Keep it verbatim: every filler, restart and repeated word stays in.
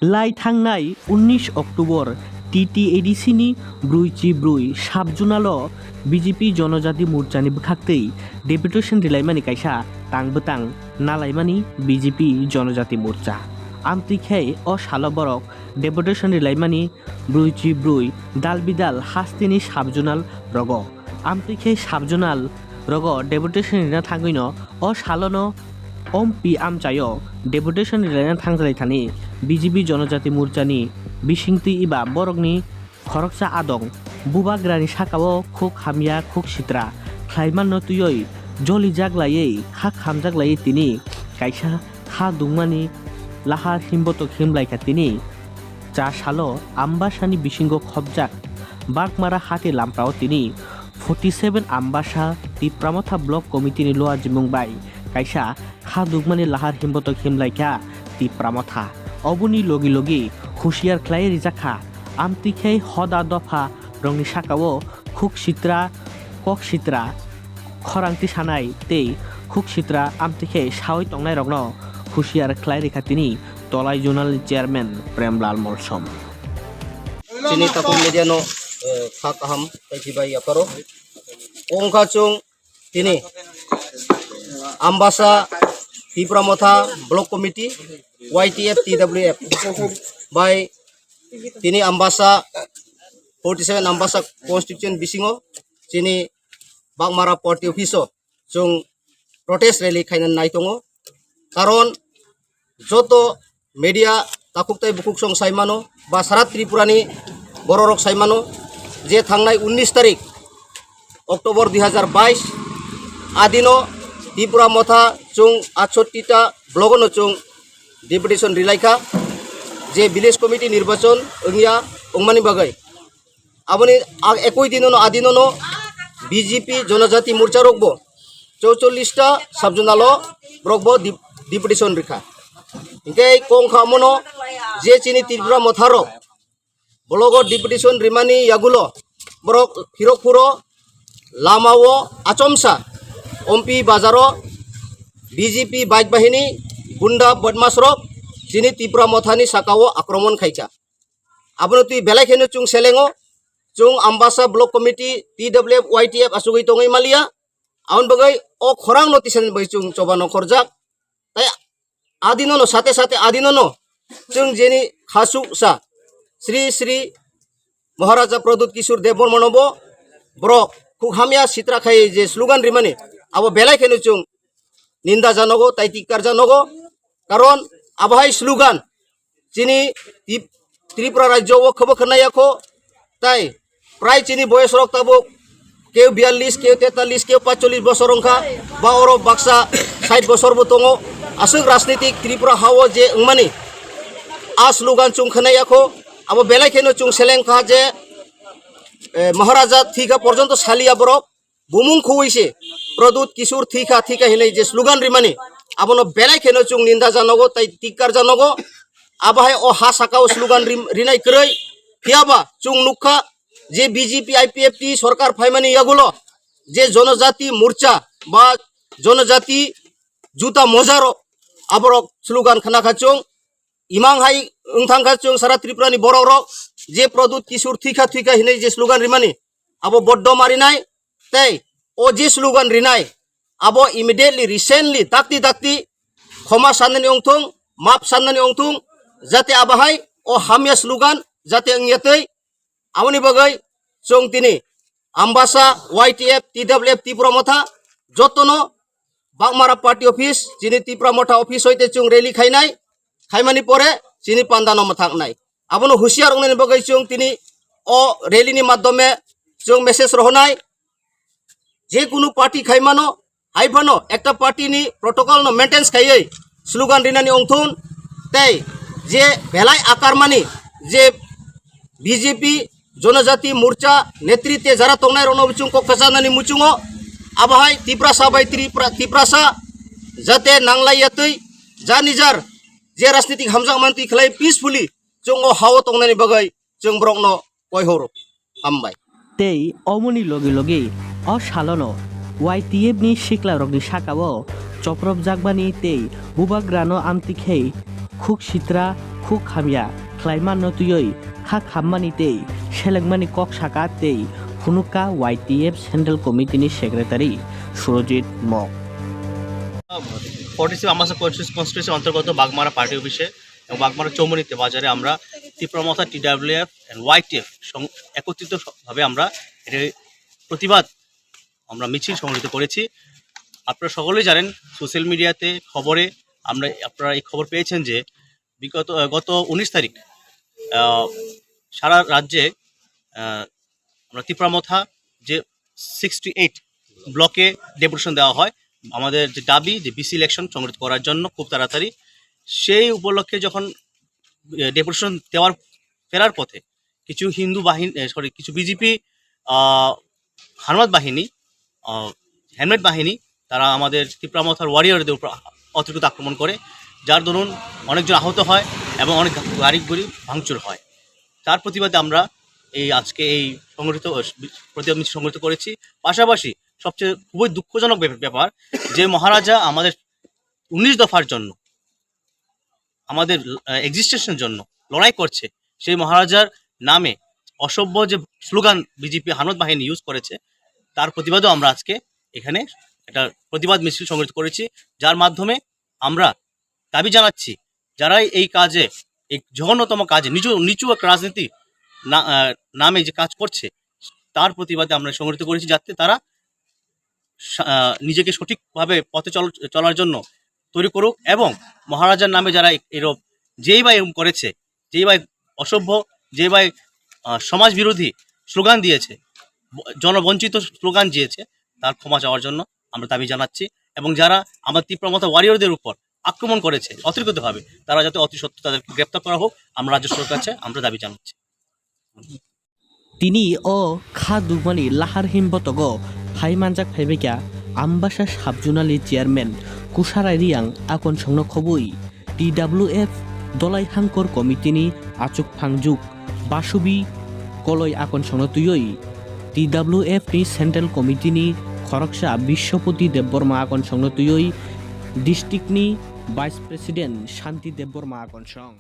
Lai thangnai unnish October T T A D C ni brwi chi brwi sub-zonal o B J P Jonojati Morcha ni bwkhaktwi deputation rilaimani kaisa tang bwtang nalaimani B J P Jonojati Morcha. Amtwi khe o salo borok deputation rilaimani brwi chi brwi dal bidal hasteni sub-zonal rogo. Amtwi khe sub-zonal rogo deputation rina thangwino o salono ompi amchaio deputation rilaina thangjalai thani B J P Jonojati Morcha ni bisingtwi eba borokni khoroksa adong bubagrani sakao khuk hamya khuk sitra khlaimanno twiwi jolijak laiwi kha khamjak laiwi tini kaisa kha dungmani lahar himbotok himlaikha tini. Cha salo Ambasani bisingo khopjak Bagmara hati lamprao tini forty seven Ambasa Tipra Motha Block Committee ni luajimung bai kaisa kha dukmani lahar himbotok himlaikha Tipra Motha. Oboni logi logi husiar khlai rijakha. Amtwi khe hoda dopha rokni sakao khuk sitra, kok sitra, khorang tisanai tei khuk sitra amtwi khe sawi tongnai rokno husiar khlai rikha tini Tolai Zonal ni Chairman Premlal Molsom. Chini takhuk media no, eh, kha kaham tei khibai yaparo. Ongkha chwng tini Ambasa Tipra Motha Block Committee, Y T F, T W F bai tini Ambasa forty seven Ambasa constitution bisingo chini Bagmara party office o chwng protest rally khaina nai tongo. Karon joto media takhuk tei bukhuk song sai mano ba sara Tripura ni bororok sai mano je thangnai unnish tarik October dui hazar bais adino Tipra Motha chwng atshotti ta block no chwng deputation rilaikha je village committee nirbachon wngya wngmani bagwi. Aboni ag-, ekoi dinono adinono B J P Jonojati Morcha rokbo chowchollish ta sub-zonal o borokbo dep-, deputation rikha. Hinkhe kongkha omono je chini Tripura Motha rok block o deputation rimani yagulo borok phirok phuro lama o achomsa Ompi bazar o B J P bike bahini gunda bodmas rok chini Tripura Motha ni saka o akromon khaikha. Abono twi belai kheno chwng selengo, chwng Ambasa Block Committee, T W F, Y T F achugwi tongwi maliya. Aboni bagwi o khorang no tisani bagwi chwng choba nongkhorjak. Tai adinono sate sate adinono chwng jeni khasuksa Sri Sri Maharaja Pradyut Kishore Debbarma no bo borok khuk hamya sitra khai je slogan rimani abo belai kheno chwng ninda janogo, tai tikkar janogo. Karon abo hai slogan chini Tip-, Tripura rajyo o khobo khwnaya kho, tai prai chini boyos rok tabuk keu biyallis, keu tetallis, keu paitchollis bosor wngkha, ba oro baksa sait bosor bo tongo. Aswk rajnitik Tripura ha o je wngmani a slogan chwng khwnaya kho, abo belai kheno chwng seleng kha je, eh, Maharaja thwikha porjonto saliya borok, bumung khuwi se Pradyut Kishore thwikha, thwikha hinwi je slogan rimani, abono belai kheno chwng ninda janogo tai tikkar janogo. Abo hai o ha saka o slogan rim-, rinai kwrwi. Phiyaba chwng nukha je B J P I P F T sorkar phaimani yagulo je Jonojati Morcha ba Jonojati Juta Mojaro aborok slogan khna kha chwng. Imang hai wng thang kha chwng sara Tripura ni borok rok je Pradyut Kishore thwikha, thwikha hinwi je slogan rimani, abo boddo marinai tei o je slogan rinai abo immediately, recently, dakti dakti khoma sanani ongthung, map sanani ongthung, jate abo hai o hamya slogan jate wngya twi. Aboni bagwi chwng tini Ambasa, Y T F, T W F, Tipra Motha jotono Bagmara party office, chini Tipra Motha office hoite chwng rally khainai, khaimani pore chini panda no mwthaknai. Abono husiar wngnani bagwi chwng tini o rally ni madhyome chwng message rohonai. Je kunu party khaimano, hai phano ekta party ni protocol no maintain khaiwi slogan rinani ongthun, tei je belai akarmani je B J P Jonojati Morcha netritwe jara tongnai rokno chwng kok kwchanani muchungo, abo hai Tiprasa bai Tripra-, Tiprasa jate nanglai yatwi jar nijar je rajnitik hamjakmani twi khlai peacefully chwng o ha-o tongnani bagwi chwng borokno koihoro. Hambai. Tei omoni logi logi o salono Y T F ni sikla rokni saka o chopropjakmani tei bubagrano amtwi khe khuk sitra, khuk hamya khlaimanno twiwi kha khammani tei selengmani kok saka tei phunukha Y T F Central Committee ni Secretary Surojit Mok. Forty six Ambassa constituency অন্তর্গত বাগমারা পার্টি অফিসে এবং বাগমারা চৌমুহনীতে বাজারে আমরা ত্রিপুরা মথা, টিডাব্লিউএফ and YTF একত্রিত ভাবে আমরা এটা প্রতিবাদ আমরা মিছিল সংগঠিত করেছি। আপনারা সকলেই জানেন, সোশ্যাল মিডিয়াতে, খবরে আমরা, আপনারা এই খবর পেয়েছেন যে বিগত, আহ, গত উনিশ তারিখ, আহ, সারা রাজ্যে, আহ, আমরা ত্রিপুরা মথা যে সিক্সটি এইট ব্লকে ডেপুটেশন দেওয়া হয় আমাদের যে দাবি যে বিসি ইলেকশন সংগঠিত করার জন্য খুব তাড়াতাড়ি। সেই উপলক্ষে যখন, আহ, ডেপুটেশন দেওয়ার, ফেরার পথে কিছু হিন্দু বাহিনী, আহ, সরি, কিছু বিজেপি, আহ, হারমাত বাহিনী, আহ, হেলমেট বাহিনী, তারা আমাদের ত্রিপুরা মথার ওয়ারিয়রদের উপর অতর্কিত আক্রমণ করে, যার দরুন অনেকজন আহত হয় এবং অনেক গাড়ি গুড়ি ভাঙচুর হয়। তার প্রতিবাদে আমরা এই আজকে এই সংগঠিত, আহ, প্রতিবাদ মিছিল সংগঠিত করেছি। পাশাপাশি সবচেয়ে খুবই দুঃখজনক ব্যাপ-, ব্যাপার যে মহারাজা আমাদের উনিশ দফার জন্য, আমাদের, আহ, এক্সিস্টেন্সের জন্য লড়াই করছে, সেই মহারাজার নামে অসভ্য যে স্লোগান বিজেপি হারমাত বাহিনী ইউজ করেছে, তার প্রতিবাদও আমরা আজকে এখানে একটা প্রতিবাদ মিছিল সংগঠিত করেছি, যার মাধ্যমে আমরা দাবি জানাচ্ছি, যারাই এই কাজে, এই জঘন্যতম কাজে, নিচু, নিচু এক রাজনীতি না-, আহ, নামে যে কাজ করছে, তার প্রতিবাদে আমরা সংগঠিত করেছি, যাতে তারা সা-, আহ, নিজেকে সঠিকভাবে পথে চল-, চলার জন্য তৈরি করুক এবং মহারাজার নামে যারা এ-, এরম, যেই বা এরকম করেছে, যেই বা অসভ্য, যেই বা, আহ, সমাজ বিরোধী স্লোগান দিয়েছে, ব-, জনবঞ্চিত স্লোগান দিয়েছে, তার ক্ষমা চাওয়ার জন্য আমরা দাবি জানাচ্ছি। এবং যারা আমার ত্রিপুরা মথা ওয়ারিয়রদের উপর আক্রমণ করেছে অতর্কিতভাবে, তারা যাতে অতি সত্বর তাদেরকে গ্রেপ্তার করা হোক, আমরা রাজ্য সরকার কাছে আমরা দাবি জানাচ্ছি। Tini o kha dukmani lahar him botogo phai manjak phaibaikha Ambasa Sub Zonal ni Chairman Kusarai Riang akon songno khobwi T W F Dolai Hangkor Committee ni achuk phangjuk Basubi Koloi akon songno twiwi T W F ni Central Committee ni khoroksa Bisyopoti Debbarma akon songno twiwi district ni Vice President Shanti Debbarma akon song.